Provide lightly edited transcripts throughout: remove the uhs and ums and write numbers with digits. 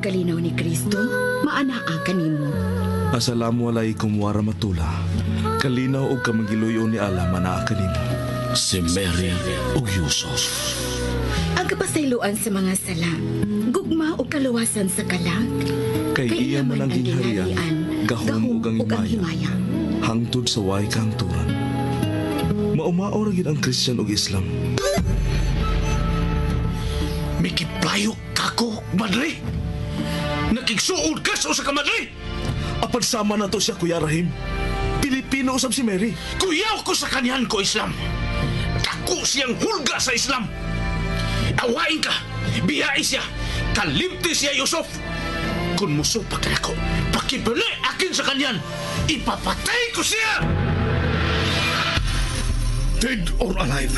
kalinaw ni Kristo maanaa kanimo. Assalamu alaikum warahmatullah. Kalinaw og kamangiluyo ni Allah manaa kanimo. Si Mary ug Yusuf. Ang kapasayloan sa mga sala, gugma ug kaluwasan sa kalag. Kay iya man ang gingharian, gahom ug ang himaya. Hangtod sa way kahangturan. Maumao ra gyud ang Christian ug Islam. Mikiplayo kako, madre. Nakigsuod ka sa usa ka madre. Apan sama na to siya, Kuya Rahim. Pilipino usab si Mary. Kuyaw ko sa kanyan ko, Islam. Dako siyang hulga sa Islam. Awain ka, biyai siya, kalimti siya, Yusuf. Kung musupak na ako, pakibali akin sa kanyan, ipapatay ko siya! Dead or alive,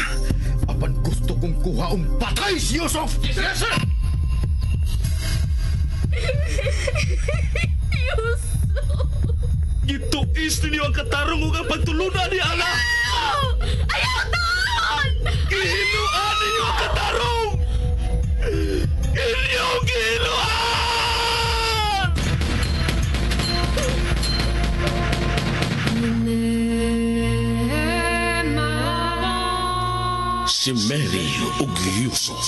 apan gusto kong kuhaong patay si Yusuf! Yes, sir! Gituis ninyo ang katarong ug ang pagtulunan ni Allah. Ayaw taon! Gihinuan ninyo ang katarong! Inyong gihinuan! Si Mary ug Yusuf.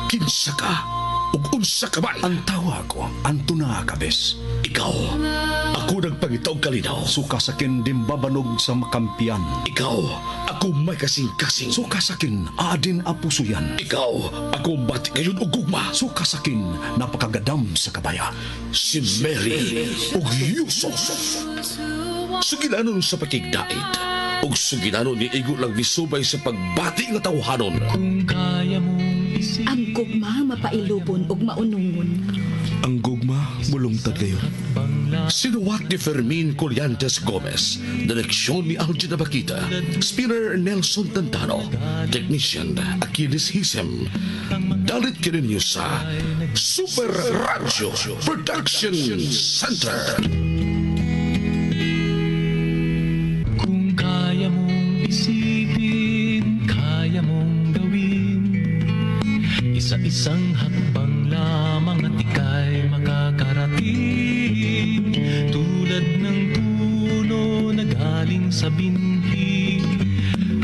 Kinsa ka ug unsa ka man? Ang tawa ko, Antona Cabes. Ikaw, ako nagpangita og kalinaw. Suka sakin dimbabanog sa makampiyan. Ikaw, ako may kasing-kasing. Suka sakin adin apusuyan. Ikaw, ako bati ngayon og gugma. Suka sakin napakagadam sa kabaya. Si Mary ug Yusuf. Sugilanon sa pakigdait ug sugilanon ni igo lang misubay sa pagbati nga tawhanon. Ang gugma mapailubon ug maunungon. Ang gugma mulungtad kayo. Sinuwat ni Fermin Collantes Gomez, direksyon ni Algin Abakita, spinner Nelson Tantano, technician Achilles Hisem. Dalit kininyo sa Super Radio Production Center. Kung kaya mong isipin, kaya mong gawin. Isa-isang hakbang lamang at ika'y makakarating. Tulad ng puno na galing sa binhi,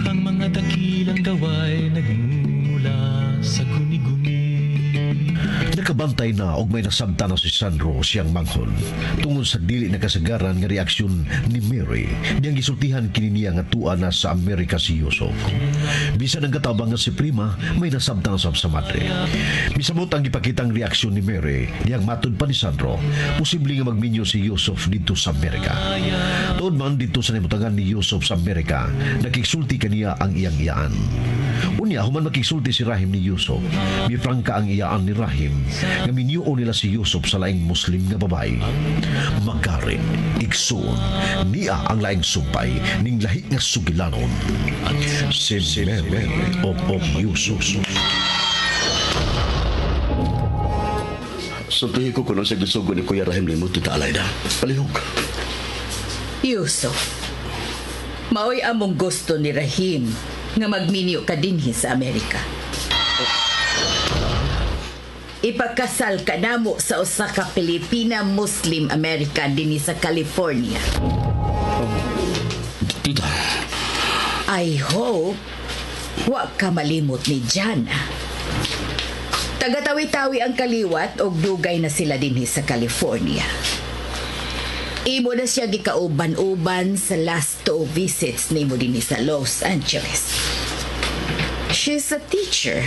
ang mga dakilang gawa'y nagmumula sa guni-guni. Nakabantay na og may nasabta na si Sandro siyang manghon tungod sa dili nakasagaran nga reaksyon ni Mary niyang gisultihan kini niya nga tuwa na sa Amerika si Yusuf. Bisan ang katabang nga si Prima may nasabta na sab sa madre. Misamot ang gipakitang reaksyon ni Mary niyang matud pa ni Sandro posible nga magminyo si Yusuf dito sa Amerika. Tuod man dito sa nimutangan ni Yusuf sa Amerika nakigsulti kaniya ang iyang iyaan. Unya human makigsulti si Rahim ni Yusuf, mifrangka ang iyaan ni Rahim nga minyuo nila si Yusuf sa laing Muslim nga babae. Magari, igsuon, niya ang laing sumpay ning lahi nga sugilanon. Si Mary o Yusuf. Sultihi ko kuno sa gusto ni Kuya Rahim nimo Tita Alayda. Palihog. Yusuf, maoy among gusto ni Rahim nga magminyo ka dinhi sa Amerika. Ipakasal ka namo sa usa ka Pilipina Muslim American dinhi sa California. Tita, I hope wa ka malimot ni Jana. Tagatawi-tawi ang kaliwat og dugay na sila dinhi sa California. Imo na siya gikauban-uban sa last two visits nimo dinhi sa Los Angeles. She's a teacher.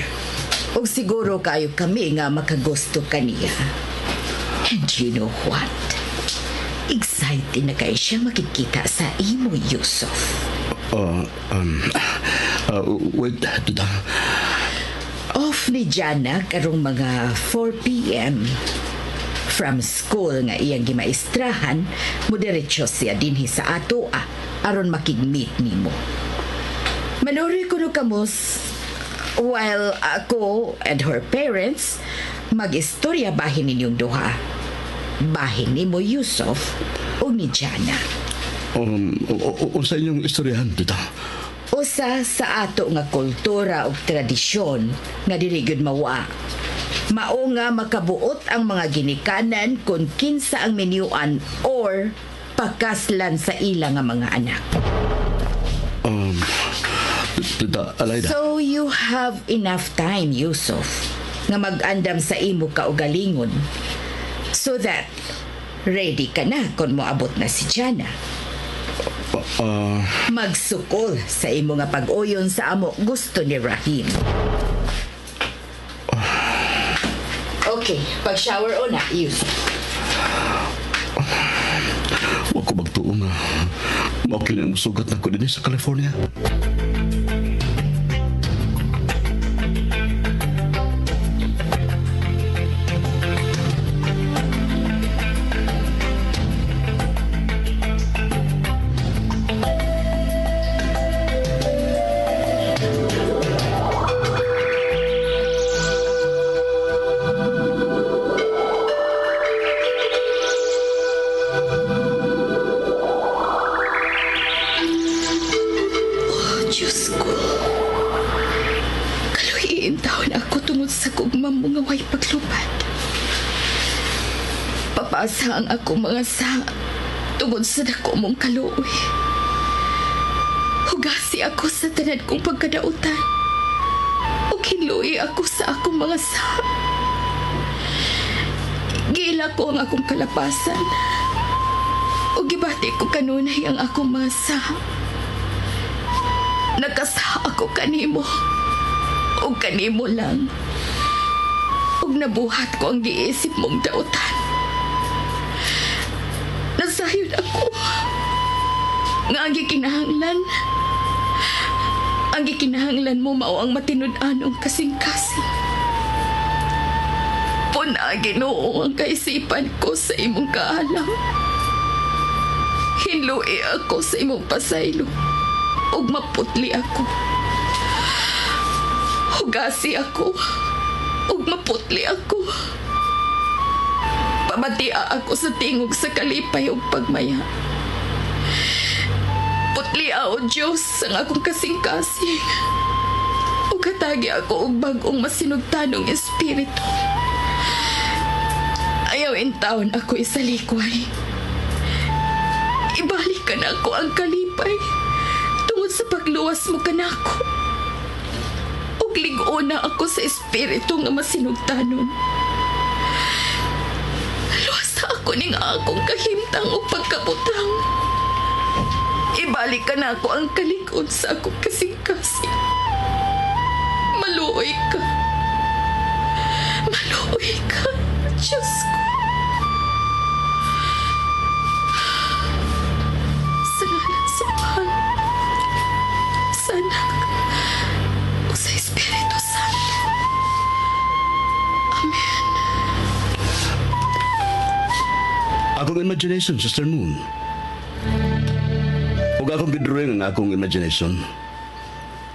Og siguro kayo kami nga makagusto kaniya. And you know what? Excited na kayo siya makikita sa imo, Yusuf. Wait, Tita. Off ni Jana karong mga 4 p.m. From school nga iyang gimaestrahan, mudiretso siya dinhi sa atoa aron makig-meet nimo. Manuri kuno kamos while ako and her parents mag-istorya bahin ninyong duha. Bahin nimo Yusuf ug ni Jana. Unsa inyong istoryahan, Tita? Usa sa ato nga kultura ug tradisyon nga dili gyud mawa. Mao nga makabuot ang mga ginikanan kung kinsa ang minyuan or pakaslan sa ila nga mga anak. Tita Alayda. So you have enough time, Yusuf, nga mag-andam sa imo kaugalingon so that ready ka na kung moabot na si Jana. Magsukol sa imo nga pag-uyon sa amo gusto ni Rahim. Okay, pag-shower o na, Yusuf. Wa ko magtuo nga mao kini ang sugat nako dinhi sa California. Oh, Diyos ko. Kaluhiin taon ako tungod sa gugma mo nga way paglupad. Papasa ang akong mga sa tungod sa dako mong kaluoy. Hugasi ako sa tanan kong pagkadautan. Ug hinluoy ako sa akong mga sa. Giila ko ang akong kalapasan. Ug gibati ko kanunay ang akong mga sa. Nagkasa ako kanimo. O kanimo lang. Ug nabuhat ko ang giisip mong dautan. Nasayod ako. Nga ang gikinahanglan. Ang gikinahanglan mo mao ang matinud-anong kasing-kasing. Puna, Ginoo, ang kaisipan ko sa imong kaalam. Hinlui ako sa imong pasaylo. Ug maputli ako. Hugasi ako. Ug maputli ako. Pamatia ako sa tingog sa kalipay ug pagmaya. Putlia o Diyos ang akong kasing-kasing. Ug hatagi ako og bag-ong masinugtanong espiritu. Ayaw intawon ako isalikway. Ibalik ka na ako ang kalipay tungod sa pagluwas mo kanako. Ug lig-o na ako sa espiritu nga masinugtanon. Luwasa ako ning akong kahimtang ug pagkabutang. Ibalik ka na ako ang kalig-on sa akong kasing-kasing. Maluoy ka. Maluoy ka, Diyos ko. Sa ngalan sa Amahan, sa Anak, ug sa Espiritu Santo. Amen. Akong imagination, Sister Moon. Ug akong gidrawing ang akong imagination.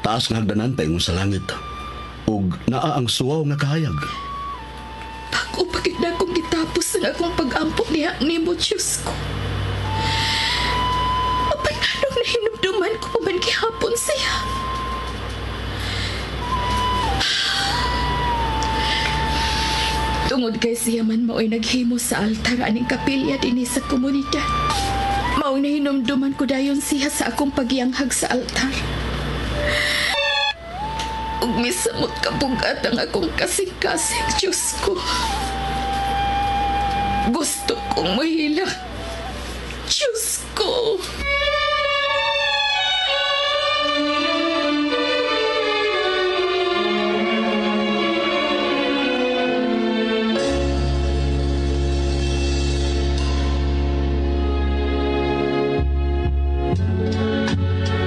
Taas nga hagdanan paingon sa langit. Ug naa ang suwaw nga kahayag. Bag-o pa gid na akong gitapos ang akong pag-ampo niya nimo, Diyos ko. Apan nganong nahinumduman ko pa man gihapon siya. Tungod kay siya man mao'y naghimo sa altar aning kapilya dinhi sa komunidad. Mao'y nahinumduman ko dayon siya sa akong pagyanghag sa altar. Ug misamot kabugat ang akong kasing-kasing, Diyos ko. Gusto kong mahila. Diyos ko.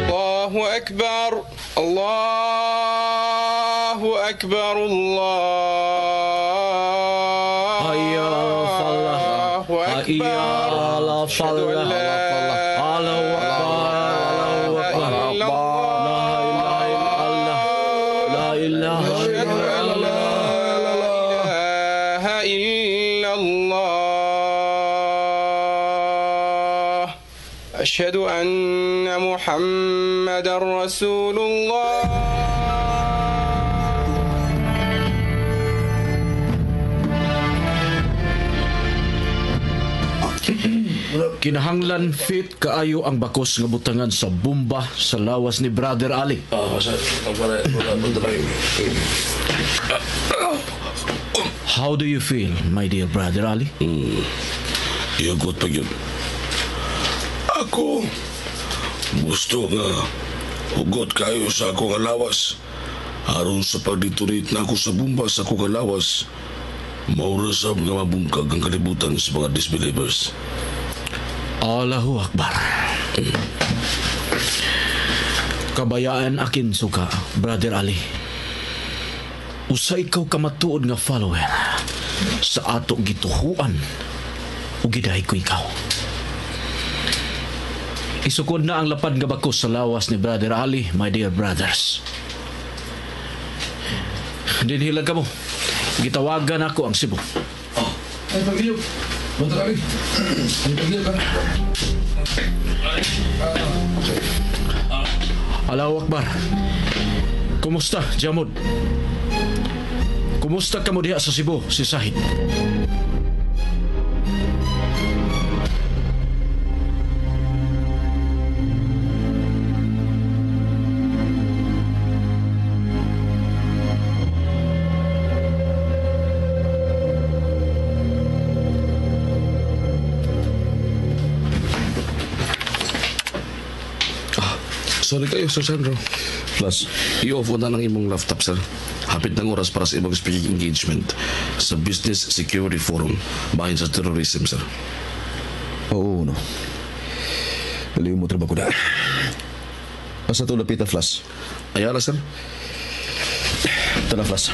Allahu Akbar, Allahu Akbar, Allahu Akbar. Ashhadu an la ilaha illallah. Ashhadu an la ilaha illallah. Ashhadu anna Muhammadan Rasulullah. Kinahanglan fit kaayo ang bakos nga butangan sa bomba sa lawas ni Brother Ali. How do you feel, my dear Brother Ali? Iyagot pa yun. Ako, gusto nga hugot kayo sa akong lawas. Aron sa pagdetonate na ako sa bomba sa akong lawas, maurasab nga mabungkag ang kalibutan sa mga disbelievers. Allahu Akbar. Kabayaan akin suka, Brother Ali. Usa ikaw kamatuod nga follower sa ato gituhuan ug gidahi ko ikaw. Isukod na ang lapad nga bakos sa lawas ni Brother Ali, my dear brothers. Dinhilag ka mo. Gitawagan ako ang Cebu. Ay, pagilyo. Brother Ali. Ay, pagilyo ka. Allahu Akbar. Kumusta, Jamod? Kumusta ka mo diha sa Cebu, si Sahid? Sorry kayo, Sir Sandro. Plus, I-off na ng imong laptop, sir. Hapit ng oras para sa imong speaking engagement sa Business Security Forum bahin sa terrorism, sir. Oo, no. Dali mo trabaho ko na. Asa to lapita, Flash? Ayala, sir. Tara, Flash.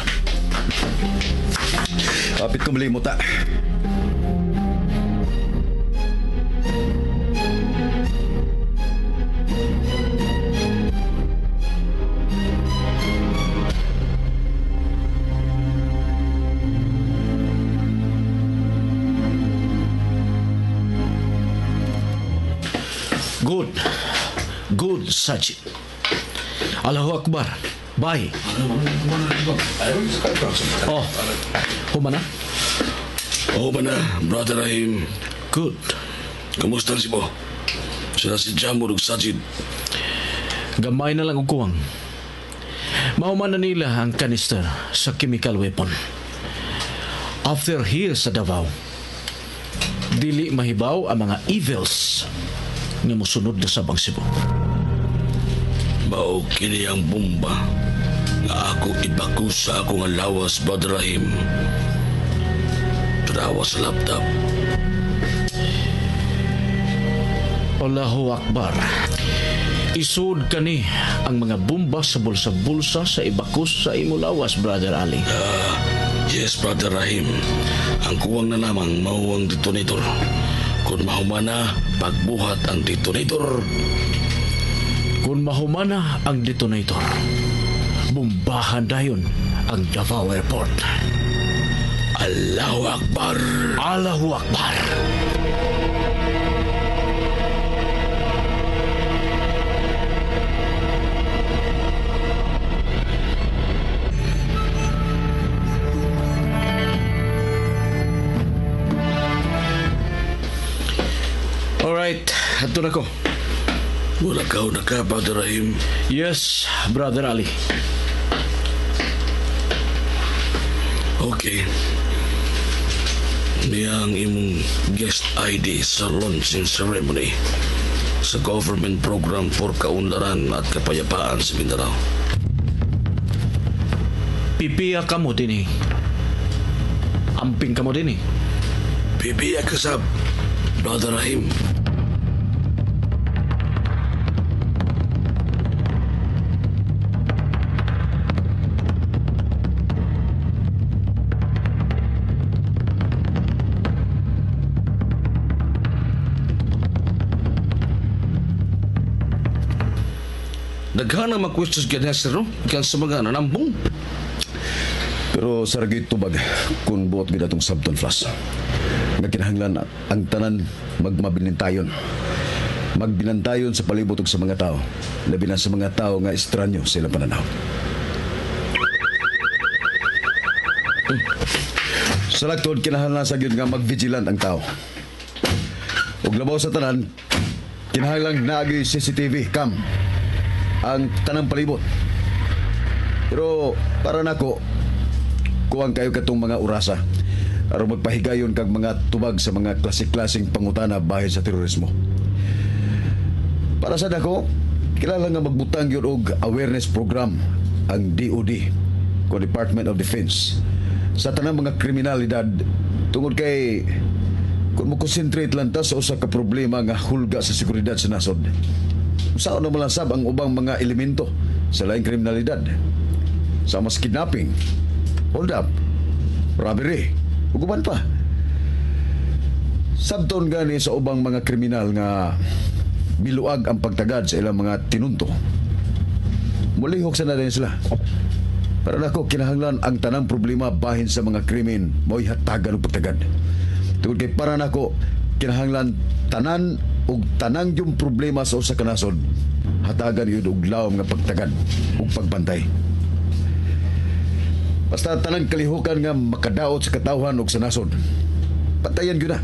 Kapit ko malimot, ta. Good. Good, Sajid. Allahu Akbar. Bye. Oh, humana? Humana, Brother Rahim. Good. Kamusta si Bo? Sila si Jamur ug Sajid. Gamay na lang og kuwang. Mahuman na nila ang kanister sa chemical weapon. After here sa Davao, dili mahibaw ang mga evils nga mosunod na sa Bangsibo. Mao kini ang bomba nga ako ibako sa akong lawas, Brother Rahim. Tanawa sa laptop. Allahu Akbar. Isud kani ang mga bomba sa bulsa-bulsa sa ibakos sa imulawas, Brother Ali. Yes, Brother Rahim. Ang kuwang na lamang mao ang detonator. Kung mahumana, pagbuhat ang detonator. Kung mahumana ang detonator, bumbahan dayon ang Davao Airport. Allahu Akbar! Allahu Akbar! Alright, ato na ko. Wala ka na ka, Brother Rahim. Yes, Brother Ali. Okay. Niya ang imong guest ID sa launching ceremony sa government program for kaunlaran at kapayapaan sa Mindanao. Pipiya ka mo din eh. Amping ka mo din eh. Pipiya ka sab, Brother Rahim. Daghan ang mga questions ganyan, sir, no? Gikan sa mga nanambong. Pero sa ragit tubag, kung buot gid atong sabton, Flash. Nga kinahanglan ang tanan magmabilintayon. Magbinantayon sa palibot ug sa mga tao. Labi na sa mga tao nga estranyo sa ilang pananaw. Sa lagtod, kinahanglan sa gyud nga magvigilant ang tao. Ug Og labaw sa tanan, kinahanglang naagi CCTV cam ang tanang palibot. Pero para nako, kuwang kayo katong mga orasa aron magpahigayon kag mga tubag sa mga klase-klaseng pangutana bahin sa terorismo. Para sa dako, kilala nga magbutang yun og awareness program ang DOD o Department of Defense sa tanang mga kriminalidad tungod kay kung mo-concentrate lang ta sa usa ka problema nga hulga sa seguridad sa nasod, unsaon na malasab ang ubang mga elemento sa laing kriminalidad sa mas kidnapping, hold up, robbery, ug uban pa. Sabton gani sa ubang mga kriminal nga biluag ang pagtagad sa ilang mga tinunto. Mulihok sa na din sila. Para nako kinahanglan ang tanang problema bahin sa mga krimen mo'y hatagan og pagtagad. Tungod kay para nako kinahanglan tanan og tanang yung problema sa usa ka nasod hatagan yun og lawom nga pagtagad ug pagbantay. Basta tanang kalihukan nga makadaot sa katawhan og sa nasod, patayan gyud na.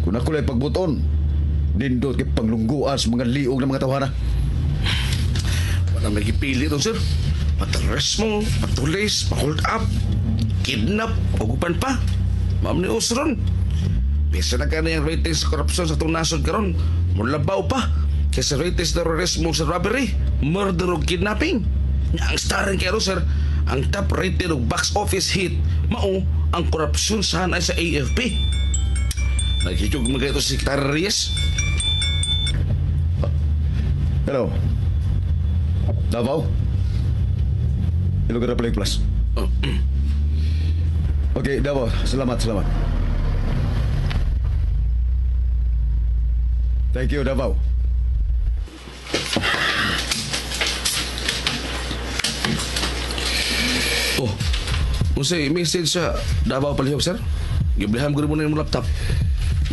Kung ako lay pagbuton, nindot kay panglungguan sa mga liog ng mga tawhana. Wala may gipili ito, sir. Materorismo, patulis, pa-hold up, kidnap, ugupan pa. Ma'am ni Usron. Bisa na ka na yung ratings sa korupsyon sa itong nasod karon. Mulabaw pa. Kaysa ratings sa terorismo sa robbery, murder o kidnapping. Ang starring kayo, sir, ang top rated og box office hit, mao ang korupsyon sa hanay sa AFP. Naghikyog mo kayo si Secretary Reyes. Hello. Davao? Ilog Republic Plus. Okay, Davao. Salamat, salamat. Thank you, Davao. Oh, unsay message sa Davao palihog, sir? Giblihan ko rin muna yung laptop.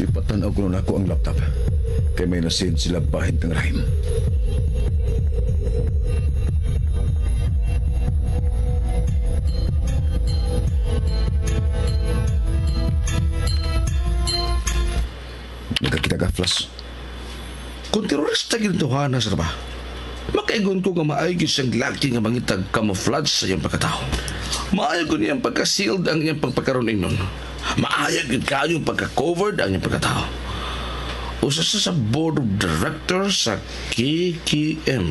Ipatanaw ko nun ako ang laptop. Kay may nasin sila bahin kang Rahim. Nagkakita ka, Flash? Kung terorista gintuhana, sir ba? Makaigon ko nga maayo gyud siyang lagi nga mangitag camouflage sa iyang pagkatao. Maayo gyud niyang pagka-sealed ang iyang pagpagkaroon inon. Maayo gyud kayo pagka-covered ang iyang pagkatao. Usa siya sa board of directors sa KKM.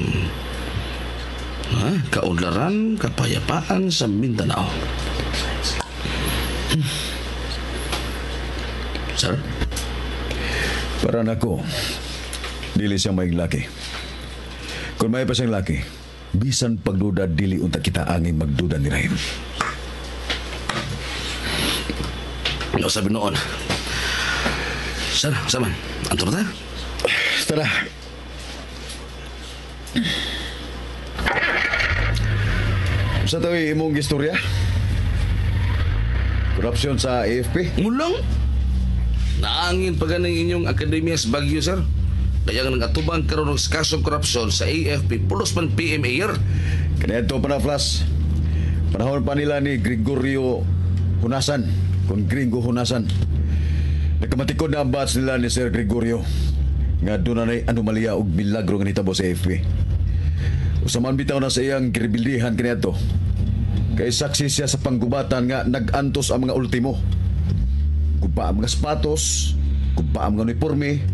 Ha? Kaunlaran, kapayapaan sa Mindanao. Sir? Para nako, dili siya may laki. Kung may pa siyang laki, bisan pagduda dili unta kita angin magduda ni Rahim. No, sabi noon. Sir, saman. Anto na tayo? Tara. Sa tayo imong istorya? Korupsyon sa AFP? Mulang? Naangin pa ganing inyong akademya sa Baguio, sir. Kaya nga nagatubang karon og kasong korupsyon sa AFP pulos man PMA year. Kaniadto pa na, Flash. Panahon pa nila ni Gregorio Hunasan, kung Gringo Hunasan. Nagkamatikod na ang batch nila ni Sir Gregorio nga doon na anomalya og milagro nga nitabo sa AFP. Usaman bitaw na sa iyang girebildihan kaniadto. Kay saksi siya sa panggubatan nga nag-antos ang mga ultimo. Guba ang mga sapatos, guba ang mga uniforme,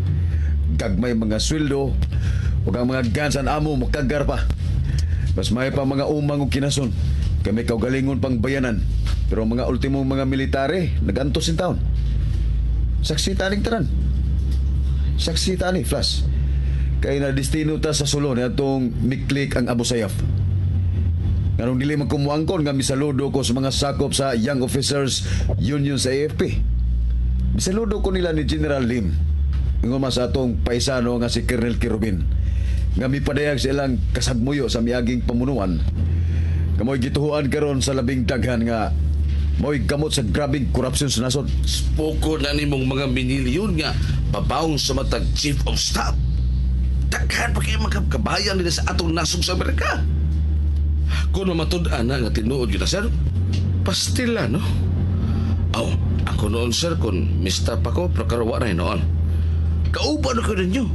gagmay mga sweldo, ug ang mga guns ang amo makagar pa. Mas may pa mga umang ug kinason. Kami kaugalingon pang bayanan. Pero ang mga ultimong mga military, nag-antos in town. Saksi taning tanan. Saksi tani, Flash. Kay na destino ta sa Sulo na atong miklik ang Abu Sayyaf. Nganong dili magkumuangkon nga misaludo ko sa mga sakop sa Young Officers Union sa AFP. Misaludo ko nila ni General Lim. Ingon man sa atong paisano nga si Colonel Kirubin. Nga mipadayag sa ilang kasagmuyo sa miaging pamunuan. Kamoy gituhuan karon sa labing daghan nga mo'y gamot sa grabing korupsyon sa nasod. Spoko na nimong mga minilyon nga babawong sa matag Chief of Staff. Daghan pa kayo magkabayan nila sa atong nasog sa Amerika. Kung matud-an na nga tinuod yun na, sir, pastila, no? Aw, ako noon, sir, kung mista pa ko, pero karawa na noon. Kauban ko ninyo.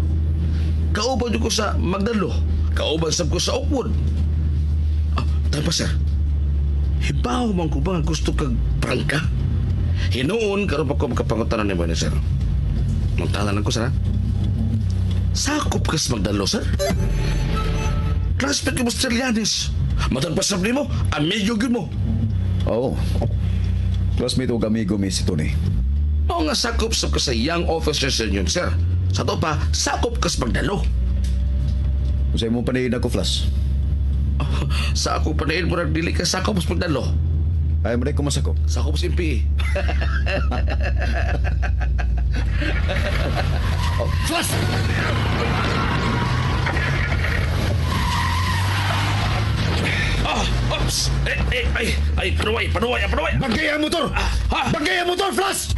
Kauban ko sa Magdalo. Kauban sab ko sa Oakwood. Ah, tayo pa, sir. Hibaw man ko ba nga gusto kag prangka? Hinuon karon pa ko makapangutanan nimo ni sir. Magtanan ko sir, ha? Sakop kas Magdalo, sir. Classmate ko mo sa Trillanes. Matag pa sab nimo, amigo gyud mo. Oo. Classmate og amigo mi si Tony. Oo nga sakop sab ka sa Young Officers Union, sir. Sa to pa, sakop kas Magdalo. Kung sa imong panayin ako, Flash. Sa ako panayin mo dili ka sakop sa Magdalo. Ay mo ko masakop. Sakop sa MPA. Oh, Flash! Ah, oops! Eh, eh, ay, ay, panuway, panuway, panuway! Bangkay ang motor! Ah, ha? Bangkay ang motor, Flash!